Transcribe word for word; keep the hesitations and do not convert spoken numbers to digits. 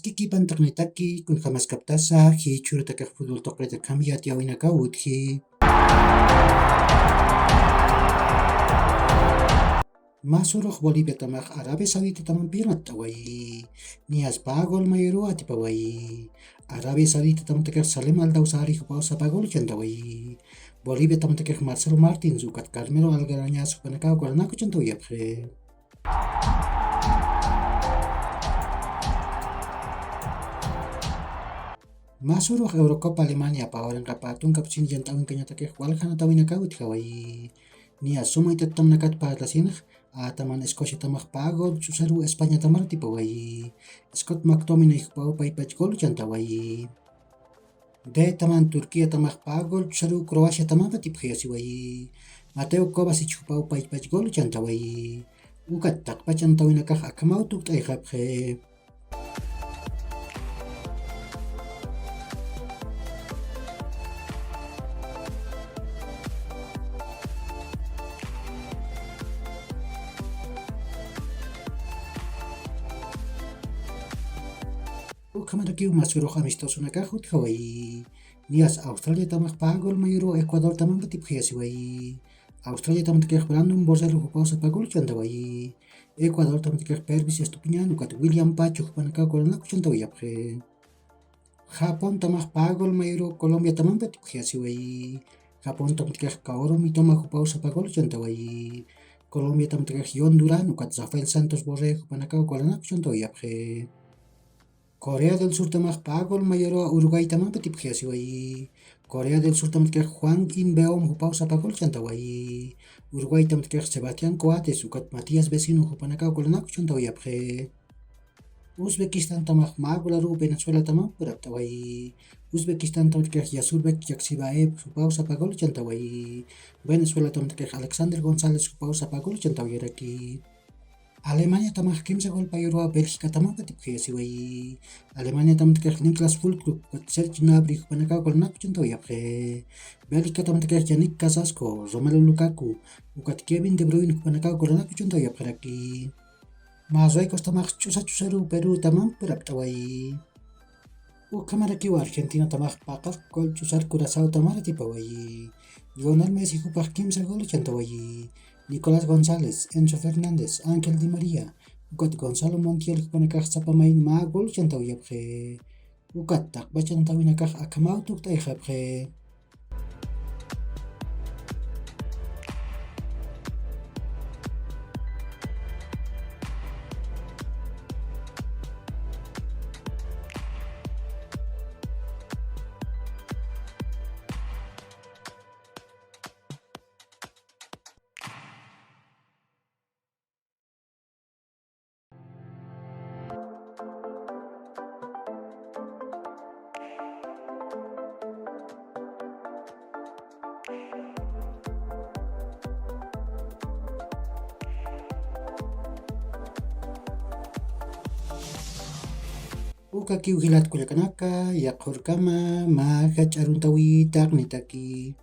Kikipan taqnitaki, kunjamaskaptasa, jichhürutakix fútbol tuqita kamyat yawinakaw utji. Masurux Boliviatamax Arabia Sauditatamampi natt'awayi. Niyas pä gol mayoruw atipawayi. Arabia Sauditatamtakix Salem Aldausari jupaw sapa gol chantawayi. Boliviatamtakix Marcelo Martins ukat Carmelo Algarañas jupanakaw golanak chantawayapxi. Masurux Eurocopa Alemania pä waranqa pä tunka p'usin llant'awinkañatakix waljanatawinakaw utjawayi. Niya suma itattamnakat parlasinx, A taman Escociatamax pä gol ch'usaruw Españatamar atipawayi. Scott McTominay jupaw paypach gol chantawayi. D taman Turquiatamax pä gol ch'usaruw Croaciatamar atipxayasiwayi. Mateo Kovacic jupaw paypach gol chantawayi. Ukat taqpach antawinakax akhamaw tukt'ayxapxi. Ukhamarakiw masirux amistosonakax utjawayi. Niyas Australiatamax pä gol mayoruw Ecuadortamampi atipxayasiwayi. Australiatamtakix Brandon Borrero jupaw sapa gol chantawayi. Ecuadortamtakix Pervis Estupiñán ukat William Pacho jupanakaw golanak chantawayapxi. Japontamax pä gol mayoruw Colombiatamampi atipxayasiwayi. Japontamtakix Kaoru Mitoma jupaw sapa gol chantawayi. Colombiatamtakix John Durán ukat Rafael Santos Borré jupanakaw golanak chantawayapxi. Corea del Surtamax pä gol mayoruw Uruguaytamampi atipxayasiwayi. Corea del Surtamtakix Hwang In-beom jupaw sapa gol chantawayi. Uruguaytamtakix Sebastián Coates ukat Matías Vecino jupanakaw golanak chantawayapxi. Uzbekistantamax mä golaruw Venezuelatamampi purapt'awayi. Uzbekistantamatakix Yasurbek Yaksibaev jupaw sapa gol chantawayi. Venezuelatamtakix Alexander González jupaw sapa gol chantawayaraki. Alemaniatamax kimsa gol mayoruw Bélgicatamampi atipxayasiwayi. Alemaniatamtakix Niklas Füllkrug ukat Serge Gnabry jupanakaw golanak chantawayapxi. Bélgicatamtakix Yannick Carrasco, Romelu Lukaku ukat Kevin De Bruyne jupanakaw golanak chantawayapxiraki. Marruecostamax ch'usa ch'usaruw Perutamampi purapt'awayi. Ukhamarakiw Argentinatamax paqar gol ch'usar Curazaotamar atipawayi. Lionel Messi jupax kimsa gol chantawayi. Nicolás González, Enzo Fernández, Ángel Di María ukat Gonzalo Montiel jupanakax sapa mayn mä gol chantawayapxi. Ukat taqpach antawinakax akhamaw tukt'ayxapxi. Ukakiw jilat kullakanaka, yaqhurkama, mä jach'a aruntawi taqnitaki.